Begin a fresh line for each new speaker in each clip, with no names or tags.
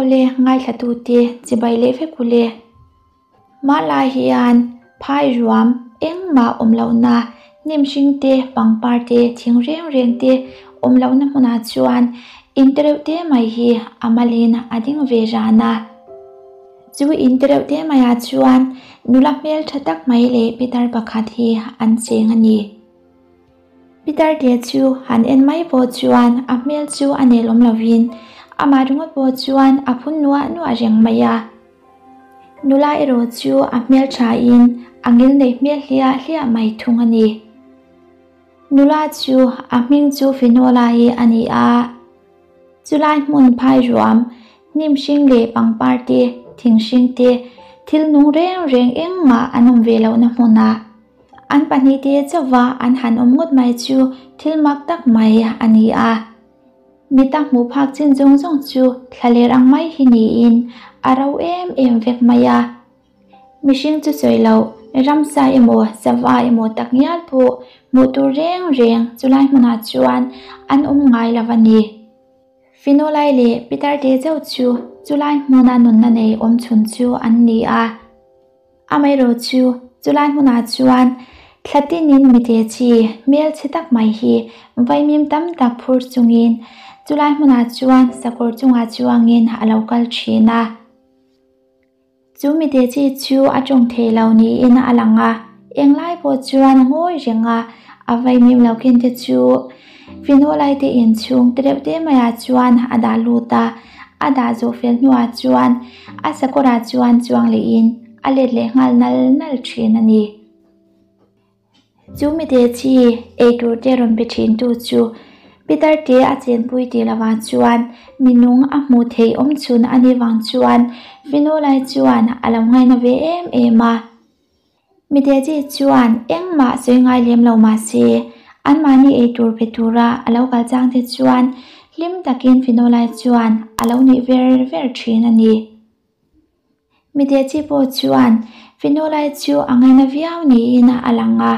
Awle, ngaithlatute chibai leh vek u le. Hmalai hian phai ruam engmah awm lohna, hnim hring te, pangpar te, thing reng reng te awm lohna hmunah chuan in te reuh te mai hi a malin a ding ve ran a. Chu in te reuh te maiah chuan nula hmeltha tak mai leh pitar pakhat hi an cheng a ni. Pitar te chu han en mai pawh chuan a hmel chu a nelawm lovin amah ringawt pawh chuan a phun nuah nuah reng mai a. Nula erawh chu a hmel thain a ngil neih hmel hliah hliah mai thung a ni. Nula chu a hming chu Finola-i a ni a. Chulai hmun phai ruam, hnim hring leh pangpar te, thing hring te, thil nung reng reng engmah an awm ve lohna hmunah an pahnihte chauhva an han awm ngawt mai chu thil mak tak mai a ni a. Mita hmuh phak chin zawng zawng chu thlaler ang mai hi niin a ro em em vek mai a. Mihring chu sawi loh, ramsa emaw sava emaw tak ngial pawh hmuh tur reng reng chulai hmunah chuan an awm ngai lo a ni. Finolai leh Pitarte chauh chu chulai hmuna nunna nei awm chhun chu an ni a. Amaherawhchu chulai hmunah chuan thla tinin mite chi hmel chhe tak mai hi vaimim tam tak phur chungin chulai hmunah chuan sakawr chungah chuangin a lo kal thin a. Chu mite chi chu a tawng thei lo niin a lang a, englai pawh chuan a ngawi reng a, a vaimim lo khin te chu Finolai te inchhung te reuh te maiah chuan a dah lut a, a dah zawh fel hnuah chuan a sakawrah chuan chuang lehin a let leh nghal nal nal thin a ni. Chu mite chi eitur te rawn pe thin tu chu Peter te a chenpui tih lovah chuan minung a hmuh theih awm chhun a nih vang chuan Finolai chuan a lo ngaina ve em em a. Mite chi chuan engmah sawi ngai lem lo mah se, anmahni eitur pe tura a lo kal chang te chuan hlim takin Finolai chuan a lo nuih ver ver thin a ni. Mite chi pawh chuan Finolai chu a ngaina viau niin a lang a,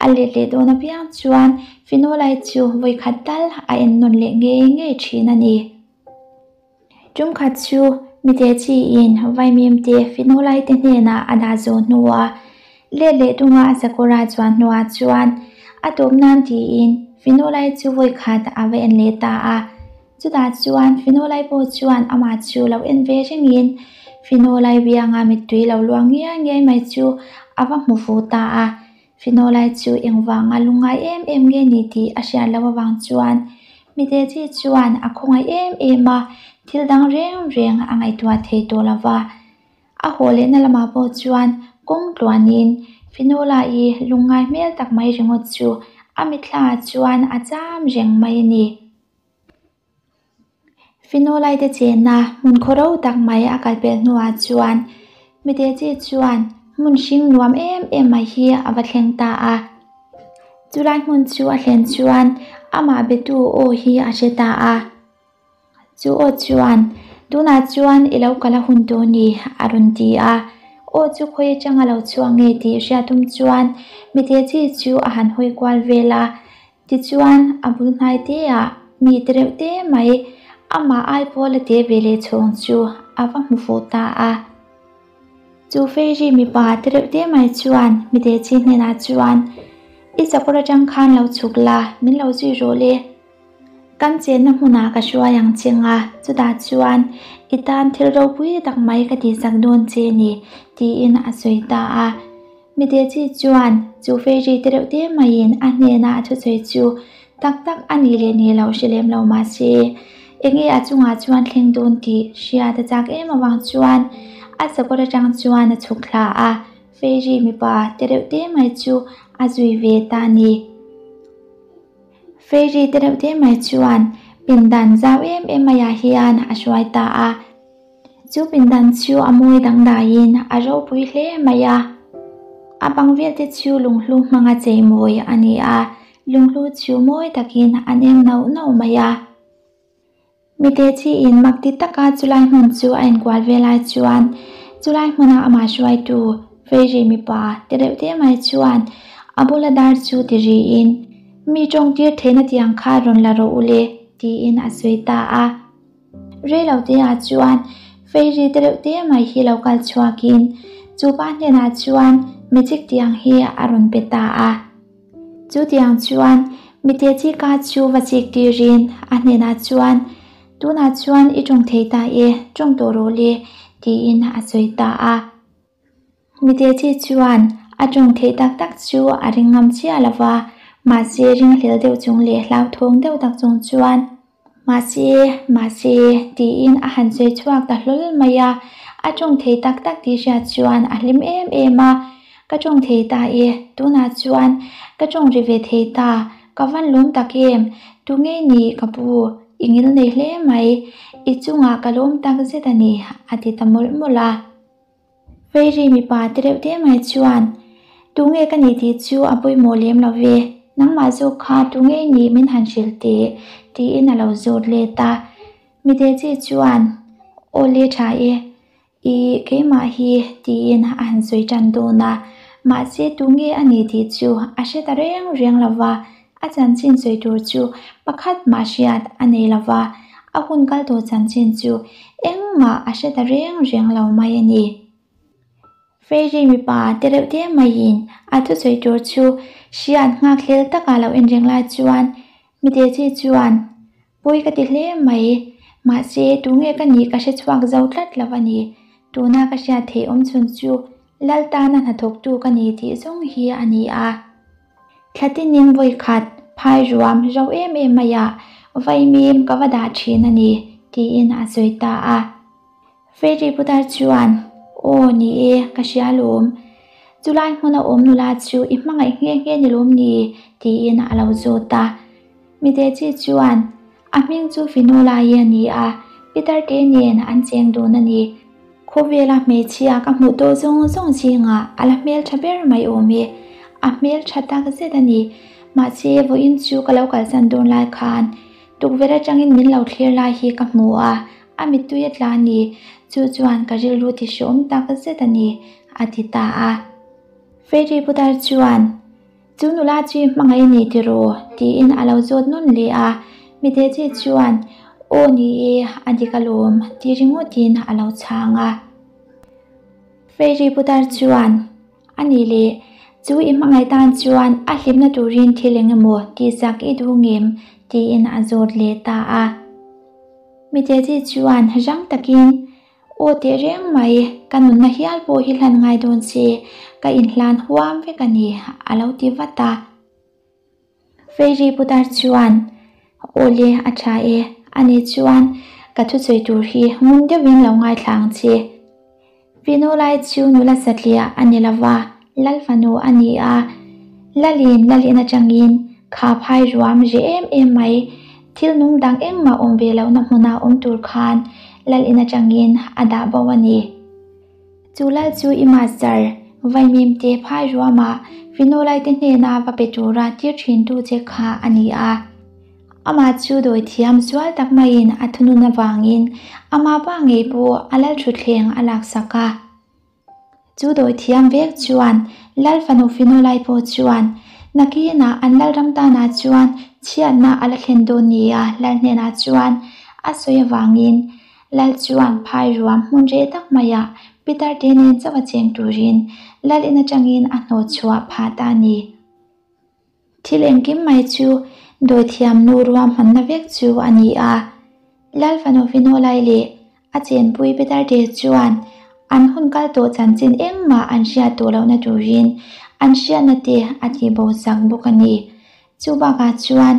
a let leh dawn apiang chuan Finolai chu vawikhat tal a en nawn leh ngei ngei thin a ni. Tumkhat chu mite chiin vaimimte Finolaite hnenah a dah zawh hnuah let leh tunga a sakawra chuan hnuah chuan a tawp nan tiin Finolai chu vawikhat a va en leh ta a. Chutah chuan Finolai pawh chuan amah chu lo en ve rengin Finolai bianga mittui lo luang ngiai ngiai mai chu a va hmu fu ta a. Finolai chu engvanga lungngai em em nge ni tih a hriat loh avang chuan mite chi chuan a khawngaih em em a, thil dang reng reng a ngaihtuah thei tawh lo va. A haw lehna lamah pawh chuan kawng tluanin Finola-i lungngai hmel tak mai ringawt chu a mithlaah chuan a cham reng mai a ni. Finolai te chenna hmun khaw ro tak mai a kal pel hnuah chuan mite chi chuan hmun hring nuam em em mai hi a va thleng ta a. Chulai hmun chu a thlen chuan amah betu aw hi a hre ta a. Chu aw chuan, Tunah chuan i lo kal a hun tawh ni, a rawn ti a. Aw chu khawi atanga lo chhuak nge tih hriat tum chuan mite chi chu a han hawi kual vel a. Tichuan, a bul hnai teah mi te reuh te mai amah ai pawl a te ve leh chhawng chu a va hmu fuh ta a. Chu Fairy mipa te reuh te mai chuan mite chi hnenah chuan, I sakawr atang khan lo chhuk la, min lo zui rawh le. Kan chenna hmunah ka hruai ang che nga, chutah chuan i tan thil ropui tak mai ka tihsak dawn che ni, tiin a sawi ta a. Mite chi chuan chu Fairy te reuh te maiin a hnena a thusawi chu tak tak a nih leh nih loh hre lem lo mah se, enge a chungah chuan thleng dawn tih hriat a chak em avang chuan a sakawr atang chuan a chhuk thla a, Fairy mipa te reuh te mai chu a zui ve ta a ni. Fairy te reuh te mai chuan pindan zau em em maiah hian a hruai ta a. Chu pindan chu a mawi dangdaiin a ropui hle mai a, a bang vel te chu lunghlu hmanga chei mawi a ni a, lunghlu chu mawi takin an eng nauh nauh mai a. Mite chiin mak ti taka chulai hmun chu a inkual ve lai chuan chulai hmuna amah hruaitu Fairy mipa te reuh te mai chuan a bula dar chu ti riin mi tawngtir theihna tiang kha rawn la rawh u le tiin a sawi ta a. Rei lo te ah chuan Fairy te reuh te mai hi lo kal chhuakin chu pa hnenah chuan magic tiang hi a rawn pe ta a. Chu tiang chuan mite chi ka chu va chik tirin a hnenah chuan, Tunah chuan i tawng thei ta e, tawng tawh rawh le, tiin a sawi ta a. Mite chi chuan a tawng theih tak tak chu a ring ngam chiah lo va, mahse ringhlel deuh chung leh hlauthawng deuh tak chung chuan, Mahse, mahse, tiin a han sawi chhuak ta hlawl mai a, a tawng thei tak tak tih hriat chuan a hlim em em a, Ka tawng thei ta e, tunah chuan ka tawng ri ve thei ta, ka van lawm tak em, tunge ni ka pu, i ngil nei hle mai, i chungah ka lawm tak zet a ni, a ti ta mawlh mawlh a. Fairy mipa te reuh te mai chuan, Tunge ka nih tih chu a pawimawh lem lo ve, nangmah zawk kha tunge nih min han hrilh teh, tiin a lo zawt let a. Mite chi chuan, Aw le tha e, i keimah hi, tiin a han sawi tan dawn a. Mahse tunge a nih tih chu a hre ta reng reng lo va, a chanchin sawi tur chu pakhat mah hriat a nei lo va, a hun kal tawh chanchin chu engmah a hre ta reng reng lo mai a ni. Fairy mipa te reuh te maiin a thusawi tur chu hriat nghak hlel taka lo en reng lai chuan mite chi chuan pawi ka ti hle mai, mahse tunge ka nih ka hre chhuak zo tlat lo a ni, tuna ka hriat theih awm chhun chu Lal tana hnathawktu ka ni tih zawng hi a ni a. Thla tinin vawi khat phai ruam ro em em maiah vaimim ka va dah thin a ni, tiin a sawi ta a. Fairy putar chuan, Aw, ni e, ka hria lawm. Chulai hmuna awm nula chu i hmangaih nghe nghe ni lawm ni? tiin a lo zawt a. Mite chi chuan, A hming chu Finolai a ni a, Peter te nen an cheng dun a ni. Khawvela hmeichhia ka hmuh tawh zawng zawng zingah a la hmeltha ber mai awm e. A hmeltha tak zet a ni. Mahse, vawiin chu ka lo kalsan dawn lai khan tukverh atangin min lo thlir lai hi ka hmu a, a mittui a tla a ni. Chu chuan ka rilru ti hreawm tak zet a ni, a ti ta a. Fairy putar chuan. Chu nula chu i hmangaih a ni tiraw? tiin a lo zawt nawn leh a. Mite chi chuan, Aw ni e, a dik alawm, ti ringawtin a lo chhang a. Fairy putar chuan, A nih leh, chu i hmangaih tan chuan a hlimna turin thil eng emaw tihsak i duh ngem? tiin a zawt leh ta a. Mite chi chuan rang takin, Aw teh reng mai, ka nunna hial pawh hi hlan ngai dawn che, ka inhlan huam vek a ni, a lo ti vat a. Fairy putar chuan, Aw le, a tha e, ani chuan ka thusawi tur hi ngun deuhin lo ngaithla ang che. Vinolai chu nula satliah a ni lova, Lal fanu a ni a, Lalin Lalin atangin kha phai ruam ri em em mai, thil nung dang engmah awm ve lohna hmuna awm tur khan Lalin atangin a dah bo a ni. Chu Lal chu i master, Vaimimte phai ruamah Vinolaite hnena va pe tura tir thintu che kha a ni a. Amah chu dawithiam sual tak maiin a thunun avangin ama pa ngei pawh a Lal thutthleng a laksak a. Chu dawithiam vek chuan Lal fanu Finolai pawh chuan nakinah an Lalram tanah chuan chhiatna a la thlen dawn nia Lal hnenah chuan a sawi avangin Lal chuan phai ruam hmun reh tak maiah Peter te nen chauh a cheng turin Lal in atangin a hnawhchhuah phah ta a ni. Thil engkim mai chu dawithiam nu ruahmanna vek chu a ni a. Lal fanu Vinolai leh a chenpui Peter te chuan an hun kal tawh chanchin engmah an hriat tawh lohna turin an hriatna te a tihbo sak bawk a ni. Chu bakah chuan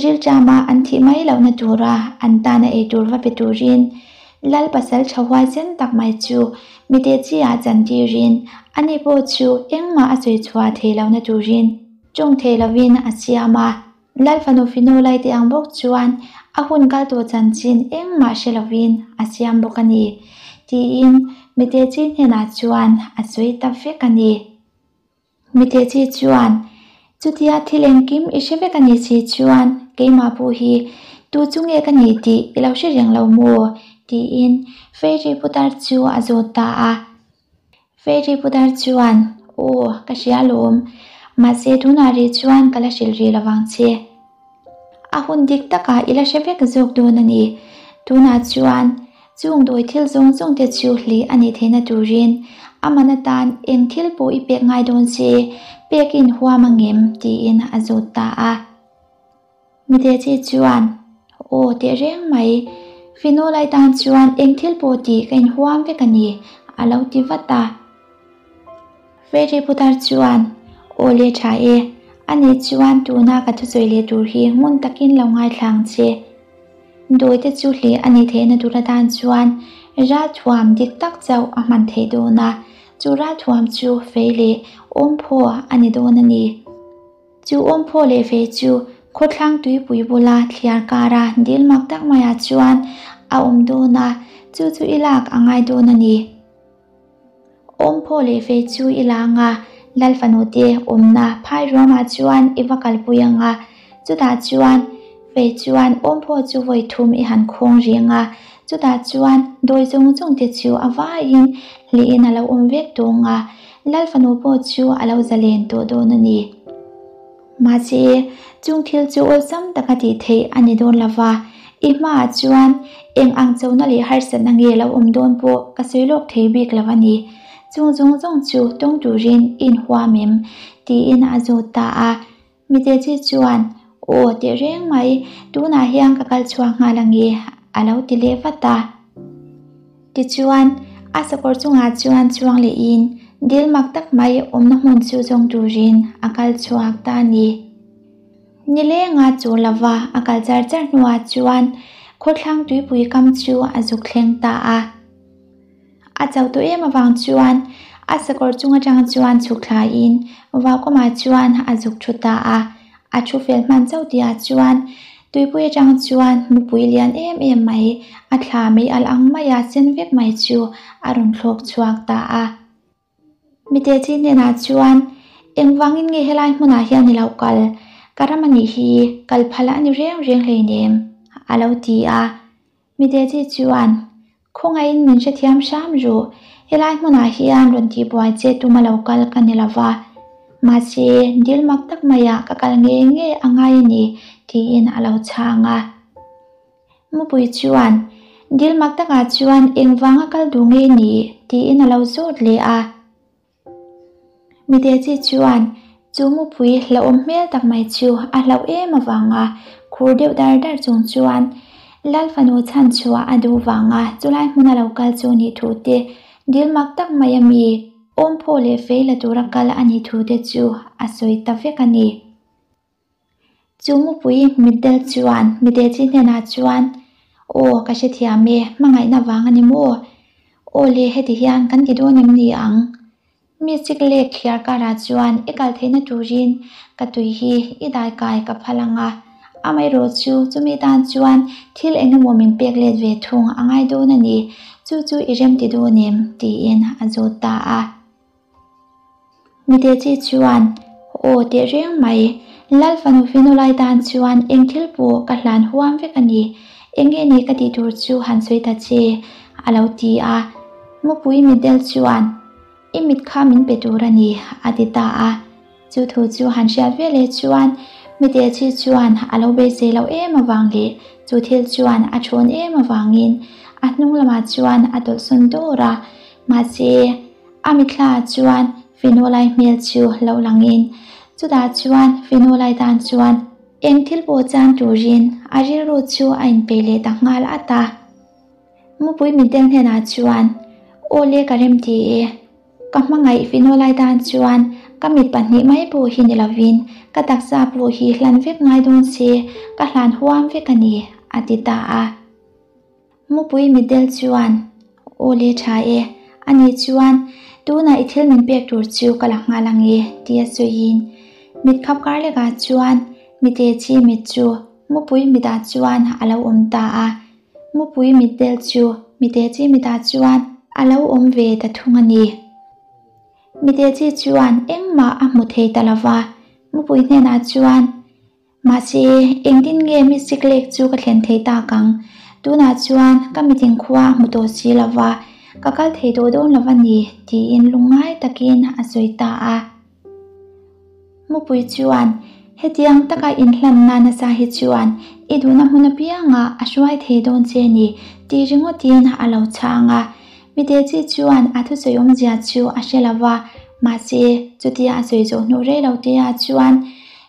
rilṭama an thih mai lohna tura an tana eitur va pe turin Lal pasal tha huaisen tak mai chu mite chi-ah chantirin ani pawh chu engmah a sawi chhuah thei lohna turin tawng thei lovin a siam a. Lal fanu fino laite ang bawk chuan a hun kal tawh chanchin engmah hre lovin a siam bawk a ni, tiin mite chi hnenah chuan a sawi ta vek a ni. Mite chi chuan, Chutia thil engkim i hre vek a ni si chuan keimah pawh hi tu chu nge ka ni tih i lo hre reng lo maw? tiin Fairy putar chu a zawt ta a. Fairy putar chuan, Aw, ka hria alawm. Mahse tunah rih chuan ka la hrilh rih lovang che. A hun dik takah i la hre vek zawk dawn a ni. Tunah chuan. Chung dawi thil zawng zawng te chu hlih a nih theihna turin a man atan eng thil pawh i pek ngai dawn se, pek in huam a ngem tiin a zawt ta a. Mitechi chuan, Aw tehreng mai, Finolai tan chuan eng thil pawh tih ka inhuam vek a ni, a lo ti vat a. Freddy putar chuan, Aw le tha e, ani chuan tuna ka thusawi leh tur hi ngun takin lo ngaithla ang che. Dawite chu hleh a nih theihna tur atan chuan ralthuam dik tak chauh a hman theih dawn a, chu ralthuam chu fei leh awmphaw a ni dawn a ni. Chu awmphaw leh fei chu khawthlang tuipui bula thliar kara dil mak tak maiah chuan a awm dawn a, chu chu i lak a ngai dawn a ni. Awmphaw leh fei chu i la anga, Lal fanute awmna phai ruamah chuan i va kalpui anga, chutah chuan fei chuan awmphaw chu vawi thum i han khawng reng a, chutah chuan dawi zawng zawng te chu a vaiin hlihin a lo awm vek tawng a, Lal fanu pawh chu a lo zalen tawh dawn a ni. Mahse, chung thil chu awlsam taka tih theih a ni dawn lo va, i hmaah chuan eng ang chona leh harsatna nge lo awm dawn pawh ka sawi lawk thei bik lo a ni. Chung zawng zawng chu tawng turin i inhuam em? tiin a zawt ta a. Mitechi chuan, Aw, tehreng mai, tunah hian ka kal chhuak nghal ange, a lo ti leh vat a. Tichuan, a sakawr chungah chuan chuang lehin dil mak tak mai awmna hmun chu zawng turin a kal chhuak ta a ni. Nilenga chu lova a kal char char hnuah chuan khawthlang tuipui kam chu a zuk thleng ta a. A chauh tawh em avang chuan a sakawr chung atang chuan chhuk thlain vaukamah chuan a zuk thu ta a. A thu fel hman chauh tihah chuan tuipui atang chuan mupui lian em em mai, a thla mei alh ang maia sen vek mai chu a rawn thlawk chhuak ta a. Mitechi hnenah chuan, Engvangin nge helai hmunah hian i lo kal? Ka ram a nih hi, kal phal a ni reng reng hleinem, a lo ti a. Mitechi chuan, Khawngaihin min hrethiam hram ru, helai hmunah hian rawn tihbuai che tuma lo kal ka ni lova, mahse dil mak tak maiah ka kal ngei ngei a ngai a ni, tiin a lo chhang a. Mupui chuan, Dil mak takah chuan engvanga kal duh ngei ni? tiin a lo zawt leh a. Mitechi chuan chu mupui hlauhawm hmel tak mai chu a hlauh em avanga khur deuh dar dar chung chuan Lal fanu chhan chhuah a duh vanga chulai hmuna lo kal chu nih thu te, dil mak tak mai a mi awmphaw leh fei la tura kal a nih thu te chu a sawi ta vek a ni. Chu mupui mitdel chuan Mitechi hnenah chuan, Aw, ka hrethiam e, hmangaihna vang a ni maw? Aw le, heti hian kan ti dawn em ni ang? Mi chik lek thliar karah chuan i kal theihna turin ka tui hi i daikai ka phal ang a, amaherawhchu chumi tan chuan thil eng emaw min pek let ve thung a ngai dawn a ni, chu chu i rem ti dawn em? tiin a zawt ta a. Mitechi chuan, Aw tehreng mai, Lal fanu Finolai tan chuan eng thil pawh ka hlan huam vek a ni, eng nge ni ka tih tur chu han sawi ta che, a lo ti a. Mupui mitdel chuan, I mit kha min pe tur a ni, a ti ta a. Chu thu chu han hriat ve leh chuan Mitechi chuan a lo beisei loh em avang leh chu thil chuan a thawn em avangin a hnung lamah chuan a tawlhsawn dawr a, mahse, A mithlaah chuan Finolai hmel chu lo langin, chutah chuan Finolai tan chuan eng thil pawh chan turin a rilru chu a inpeih leh ta nghal at a. Mupui mitdel hnenah chuan, Aw le ka rem ti e, ka hmangaih Finolai tan chuan ka mit pahnih mai pawh hi ni lovin ka taksa pawh hi hlan vek ngai dawn se ka hlan huam vek a ni, a ti ta a. Mupui mitdel chuan, Aw le tha e, ani chuan tunah i thil min pek tur chu ka la nghal ang e, tia sawiin mit khap kar lekah chuan mite chi mit chu mupui mitah chuan a lo awm ta a, mupui mitdel chu mite chi mitah chuan a lo awm ve ta thung a ni. Mite chi chuan engmah a hmu thei ta lova, mupui hnenah chuan, Mahse, engtin nge Mystic Lake chu ka thlen thei tak ang? Tunah chuan ka mitin khua a hmu tawh si lo va, ka kal thei tawh dawn lo va ni, tiin lungngai takin a sawi ta a. Mupui chuan, Hetiang taka inhlanna nasa hi chuan i duhna hmun apiangah a hruai thei dawn che ni tih ringawtin a lo chhang a. Mite chi chuan a thusawi awmzia chu a hre lo va, mahse chutia a sawi zawh hnu rei lo te ah chuan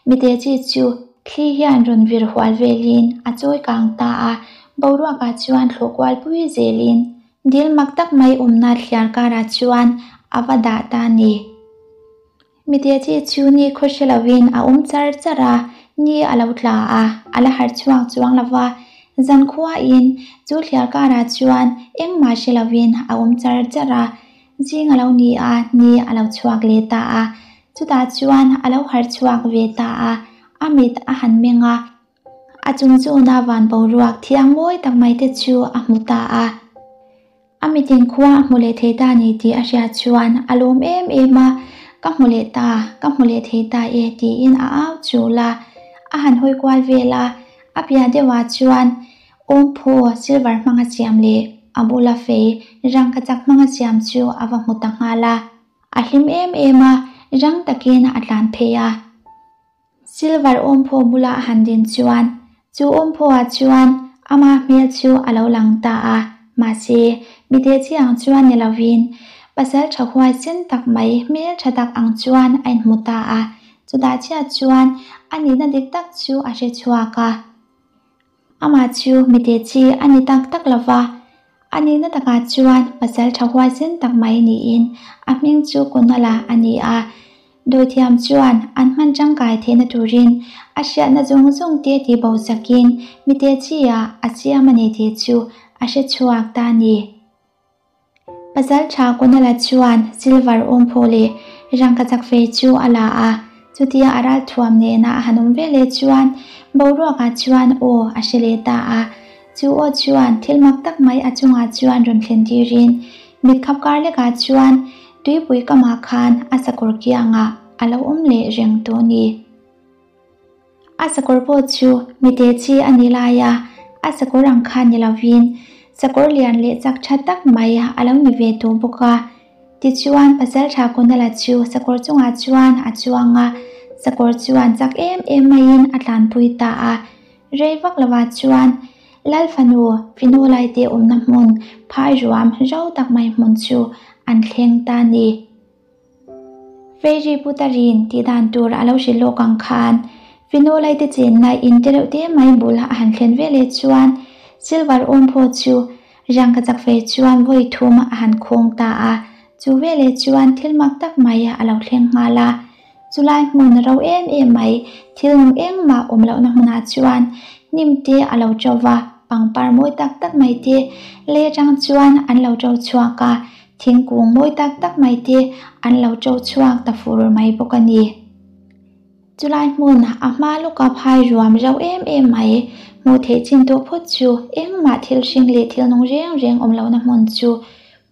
mite chi chu thli hian rawn vir hual velin a chawi kang ta a, boruakah chuan thlawh kual pui zelin dil mak tak mai awmna thliar karah chuan a va dah ta a ni. Mite chi chu ni khaw hre lovin a awm char char a, ni a lo tla a, a la harh chhuak chuang lo va. Zankhuain chu thliar karah chuan engmah hre lovin a awm char char a. Zing a lo ni a, ni a lo chhuak leh ta a. Chutah chuan a lo harh chhuak ve ta a, a mit a han meng a. A chung chuna van boruak thiang mawi tak mai te chu a hmu ta a. A mitin khua a hmu leh thei ta ni tih a hriat chuan a lawm em em a, Ka hmu leh ta, ka hmu leh thei ta e tiin a au chul a. A han hawi kual vel a, a piah deuhah chuan awmphaw silver hmanga siam leh a bula fei rangkachak hmanga siam chu a va hmu ta nghal a. A hlim em em a, rang takin a tlan phei a. Silver awmphaw bula a han din chuan chu awmphawah chuan ama hmel chu a lo lang ta a, mahse mite chi ang chuan ni lovin pasal tha huai sen tak mai hmel tha tak ang chuan a inhmu ta a, chutah chiah chuan a nihna dik tak chu a hre chhuak a. Amah chu mite chi a ni tak tak lo va, a nihna takah chuan pasal tha huaisen tak mai niin a hming chu Kunala a ni a. Dawithiam chuan an hman tangkai theihna turin a hriatna zawng zawng te tihbo sakin mite chi ah a siam a ni tih chu a hre chhuak ta a ni. Pasalṭha Kunala chuan silver awmphaw leh rangkachak fei chu a la a, chutia a ralthuam nena a han awm veleh chuan boruakah chuan aw a hre leh ta a. Chu aw chuan thil mak tak mai a chungah chuan rawn thlen tirin mit khap kar lekah chuan tuipui kamah khan a sakawr kiangah a lo awm leh reng tawh a ni. A sakawr pawh chu mite chi a ni lai a, a sakawr ang kha ni lovin sakawr lian leh chak tha tak mai a lo ni ve tawh bawk a. Tichuan Pasaltha Kunala chu sakawr chungah chuan a chuang a, sakawr chuan chak em em maiin a tlanpui ta a. Rei vak lovah chuan Lal fanu Finulaite awmna hmun phai ruam rau tak mai hmun chu an thleng ta a ni. Fairy Putarin tih dan tur a lo hrilh lawk ang khan Finolaite chenna in te reuh te mai bul a han thlen veleh chuan Silver awmphaw chu rangkachak fei chuan vawi thum a han khawng ta a, chu veleh chuan thil mak tak mai a lo thleng nghal a. Chulai hmun ro em em mai thil nung engmah awm lohna hmunah chuan hnim te a lo ṭo va, pangpar mawi tak tak mai te lei atang chuan an lo ṭo chhuak a, Thingkung mawi tak tak mai te an lo ṭo chhuak ta fur mai bawk a ni. Chulai hmun a hma lawka phai ruam reuh em em mai hmuh theih chin tawh phawt chu engmah thil hring leh thil nung reng reng awm lohna hmun chu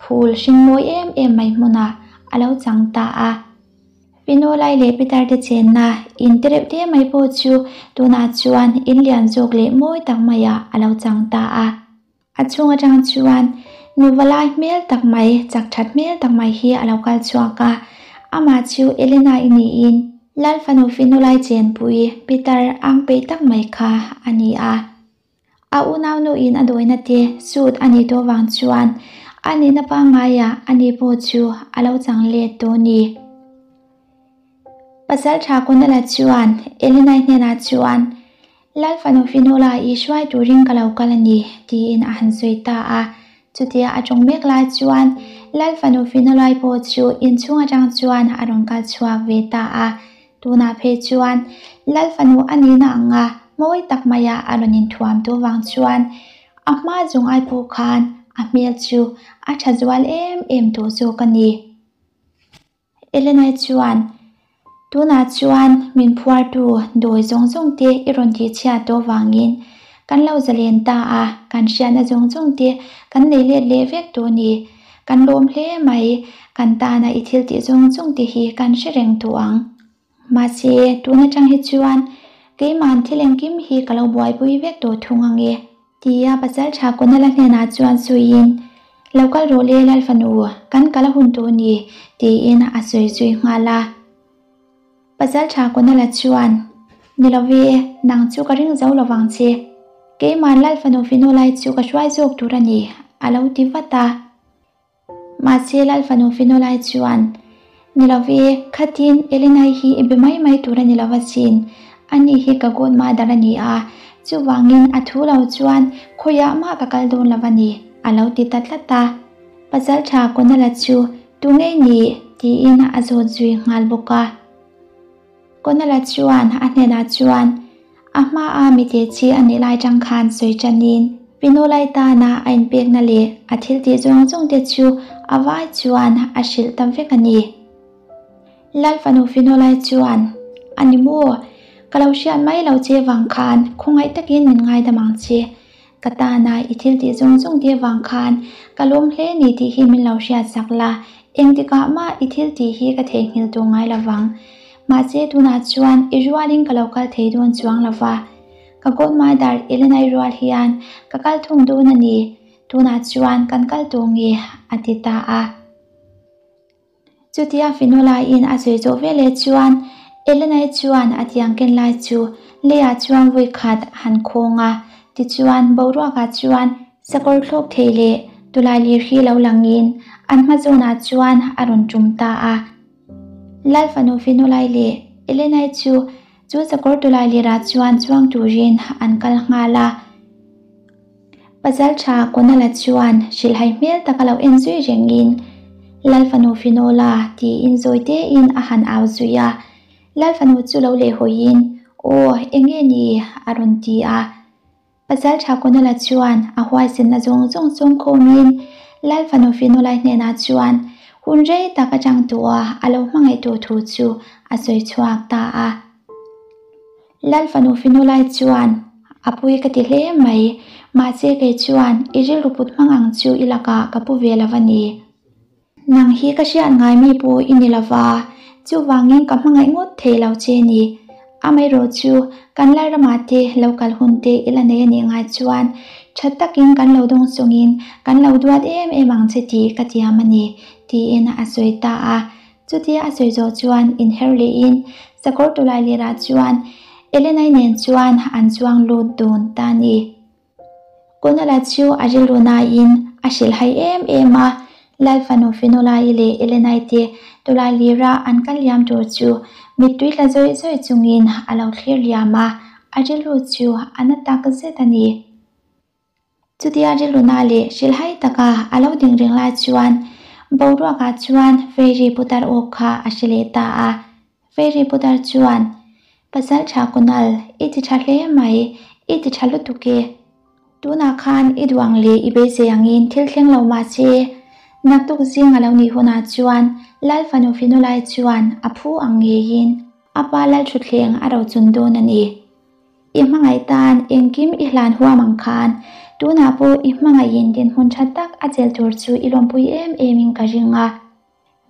phul hring mawi em em mai hmunah a lo chang ta a. Pinolai leh Peter te chenna in te reuh te mai pawh chu tunah chuan in lian zawk leh mawi tak maiah a lo chang ta a. A chhung atang chuan nuva lai hmel tak mai, chak that hmel tak mai hi a lo kal chhuak a. Amah chu Elena i niin Lal fanu Finulai chenpui Peter ang peih tak mai kha a ni a. A unau nuin a dawina te suit a nih tawh vang chuan a nihna pangngaiah ani pawh chu a lo chang let tawh a ni. Pasaltha Kunala chuan Elenai hnenah chuan, Lal fanu Finola i hruai turin ka lo kal a ni, tiin a han sawi ta a. Chutia a tawng mek lai chuan Lal fanu Finolai pawh chu inchhung atang chuan a rawn kal chhuak ve ta a. Tunah phei chuan Lal fanu a nihna anga mawi tak maia a rawn inthuam tawh vang chuan a hma zawng ai pawh khan a hmel chu a tha zual em em tawh zawk a ni. Elenai chuan, Tunah chuan min phuartu dawi zawng zawng te i rawn tih chhiat tawh vangin kan lo zalen ta a, kan hriatna zawng zawng te kan nei let leh vek tawh a ni. Kan lawm hle mai, kan tana i thil tih zawng zawng te hi kan hre reng tawh ang. Mahse, tun atang hi chuan keima'n thil engkim hi ka lo buaipui vek tawh thung ang e, tia Pasaltha Kunala hnenah chuan sawiin, Lo kal rawh le Lal fanu, kan kal a hun tawh a ni, tiin a sawi zui nghal a. Pasaltha Kunala chuan. Ni lo ve, nang chu ka ring zo lovang che. Keimah Lalfanu Finolai chu ka hruai zawk tur a ni, a lo ti vat a. Mahse Lalfanu Finolai chuan, Ni lo ve, khatin Elenai hi i be mai mai tur a ni lo asin. Ani hi ka godmother a ni a, chuvangin a thu lo chuan khawiah mah ka kal dawn lo a ni, a lo ti ta tlat a. Pasaltha Konala chu tu ngei ni? tiin a zawt zui nghal bawk a. Konala chuan a hnenah chuan a hmaa mi teh chi a nih lai tang khan sawi tanin Vinolai tana a inpekna leh a thil tih zawng zawng te chu a vai chuan a hrilh ta vek a ni. Lal fanu Vinolai chuan, A ni maw? Ka lo hriat mai lo che vang khan khawngaih takin min ngaidam ang che. Ka tana i thil tih zawng zawng te vang khan ka lawm hle ni tih hi min lo hriat sak la, engtikah mah i thil tih hi ka theihnghilh tur ngai lo vang. Mahse tunah chuan i rualin ka lo kal thei dawn chuang lo va. Ka godmother Elenai rual hian ka kal thung dawn a ni, tunah chuan kan kal tawh nge a ti ta a. Chutia Finola-in a sawi zawh veleh chuan Elena-i chuan a tiang ken lai chu leiah chuan vawi khat a han khawng a, tichuan boruakah chuan sakawr thlawk thei leh tulai lir hi lo langin an hma zawnah chuan a rawn tum ta a. Lal fanu Finola-i leh Elena-i chu chu sakawr tulai lirah chuan chuang turin an kal nghal a. Pasalṭha Konala chuan hrilhhai hmel taka lo en zui rengin, Lal fanu Finola tiin zawi tein a han au zui a. Lal fanu chu lo lehhawiin, Aw, eng nge ni? a rawn ti a. Pasalṭha Konala chuan a huaisenna zawng zawng sawmkhawmin Lal fanu Finolai hnenah chuan hun rei tak atang tawha a lo hmangaih tawh thu chu a sawi chhuak ta a. Lal fanu Finulai chuan, A pui ka ti hle mai, mahse kei chuan i rilru put hmang ang chu i lakah ka pu ve lo a ni. Nang hi ka hriat ngai mi pawh i ni lo va, chuvangin ka hmangaih ngawt thei lo che ni. Amaherawh chu kan Lalramah te lo kal hun te i la nei a nih ngai chuan tha takin kan lo dawng chungin kan lo duat em em ang che tih ka tiam a ni, tiin a sawi ta a. Chutia a sawi zawh chuan inher lehin sakawr tawlai lirah chuan Elenai nen chuan an chuang lut dun ta a ni. Kunala chu a rilru nain a hrilhhai em em a, Lal fanu Finolai leh Elenai te tawlai lira an kal liam tur chu mittui tla zawih zawih chungin a lo thlir liam a, a rilru chu a na tak zet a ni. Chutia rilruna leh hrilhhai taka a lo ding reng lai chuan boruakah chuan Fairy putar aw kha a hre leh ta a. Fairy putar chuan, Pasal tha Kunal, i ti tha hle mai, i ti tha lutuk e. Tunah khan i duh ang leh i beisei angin thil thleng lo mah se, naktuk zing a lo nih hunah chuan Lal fanu Finulai chuan a phu ang ngeiin a pa Lalthutthleng a rochun dawn a ni. I hmangaih tan engkim i hlan huam ang khan tunah pawh i hmangaihin dinhmun tha tak a chelh tur chu i lawmpui em em in ka ring a.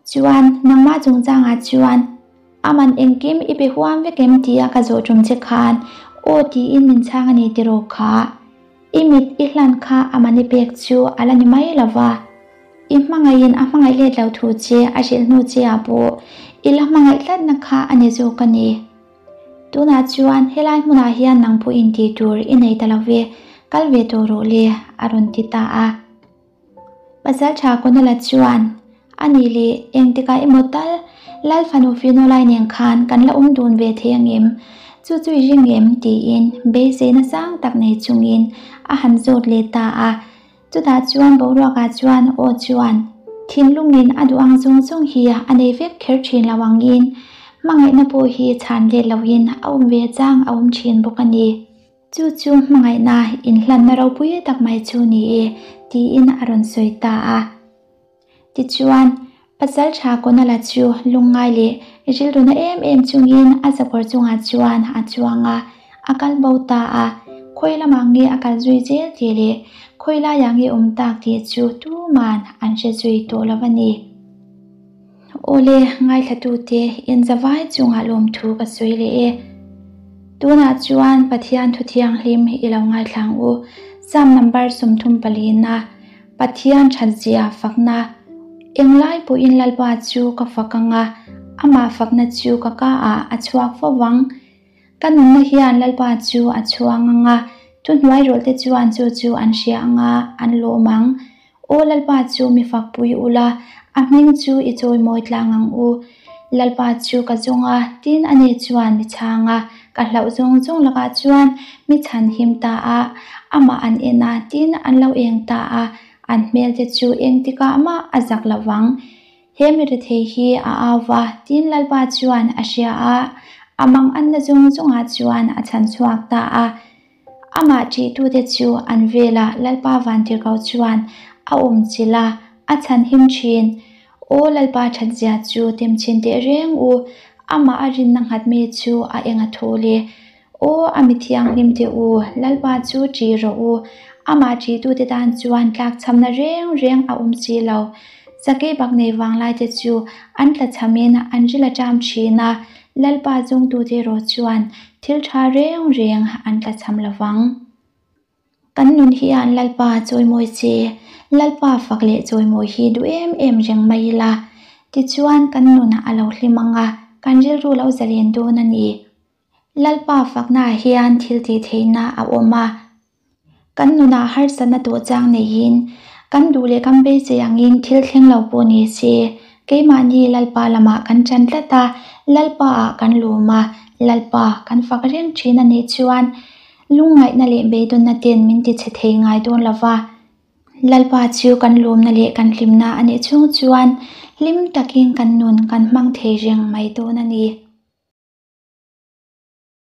Chuan nangmah chungchangah chuan aman engkim i pe huam vek em tia ka zawh tum che khan aw tiin min chhang a ni tiraw kha. I mit i hlan kha aman i pek chu a la ni mai lo va. I hmangaihin a hmangaih let lo thu che a hrilh hnu che ah pawh i la hmangaih tlatna kha a ni zawk a ni. Tunah chuan helai hmunah hian nang pawh intih tur i nei ta lo ve, kal ve tawh rawh le, a rawn ti ta a. Pasalṭha Kunala chuan, A nih leh, engtikah emaw tal Lal fanu Finolai nen khan kan la awm dun ve thei angem? Chu chu i ring em? tiin beiseina sang tak nei chungin a han zawt leh ta a. Chutah chuan boruakah chuan aw chuan thinlungin a duh ang zawng zawng hi a nei vek kher thin lo angin hmangaihna pawh hi chhan let loin a awm ve chang a awm thin bawk a ni. Chu chu hmangaihna inhlanna ropui tak mai chu ni e tiin a rawn sawi ta a. Tichuan, Pasalṭha Kunala chu lungngai leh rilruna em em chungin a zakawr chungah chuan a chuang a, a kal bo ta a. Khawi lamah nge a kal zui zel tih leh khawi laiah nge awm tak tih chu tuman an hre zui tawh lo a ni. Awle, ngaithlatute inzavai chungah lawmthu ka sawi leh e. Tunah chuan Pathian thu thianghlim i lo ngaithlang u. Psalm number 34na. Pathian thatzia fakna, Englai pawhin Lalpa chu ka fak ang a, amah fakna chu ka ka ah a chhuak fo vang. Ka nunna hian Lalpa chu a chhuang ang a, thuhnuairawlhte chuan chu chu an hria ang a, an lawm ang. Aw Lalpa chu mi fakpui ula, a hming chu i chawimawi tlang ang u. Lalpa chu ka zawng a, tin ani chuan mi chhang a, ka hlauh zawng zawng lakah chuan mi chhan him ta a, amah an en a, tin an lo eng ta a, an hmelte chu engtikah mah a zak lo vang. He mi rethei hi a au va, tin Lalpa chuan a hria a, a mang anna zawng zawngah chuan a chhan chhuak ta a. Amah ṭihtute chu an velah Lalpa vantirhkoh chuan a awm chilh a, a chhan him ṭhin. Aw Lalpa ṭhatzia chu temchhin teh reng u, amah a rinna nghat mi chu a eng a thu le. Aw a mi thianghlim teh u, Lalpa chu ṭih rawh u, amah ṭihtute tan chuan tlakchhamna reng reng a awm si lo. Sakei bak nei vanglaite chu an tlachhamin an ril a ṭam ṭhin a, Lalpa zungtute erawh chuan thil tha reng reng an tlachham lo vang. Kan nun hian Lalpa chawimawi che, Lalpa fak leh chawimawi hi duh em em reng mai ila, tichuan kan nun a lo hlim ang a, kan rilru lo zalen dawn a ni. Lalpa faknaah hian thil tih theihna a awm a. Kan nunah harsatna tawh chang neiin, kan duh leh kan beisei angin thil thleng lo pawh ni se, keimahni Lalpa lamah kan ṭan tlat a, Lalpaah kan lawm a, Lalpa kan fak reng ṭhin a nih chuan lungngaihna leh beidawnna ten min tichhe thei ngai dawn lo va. Lalpa chu kan lawmna leh kan hlimna a nih chhung chuan hlim takin kan nun kan hmang thei reng mai dawn a ni.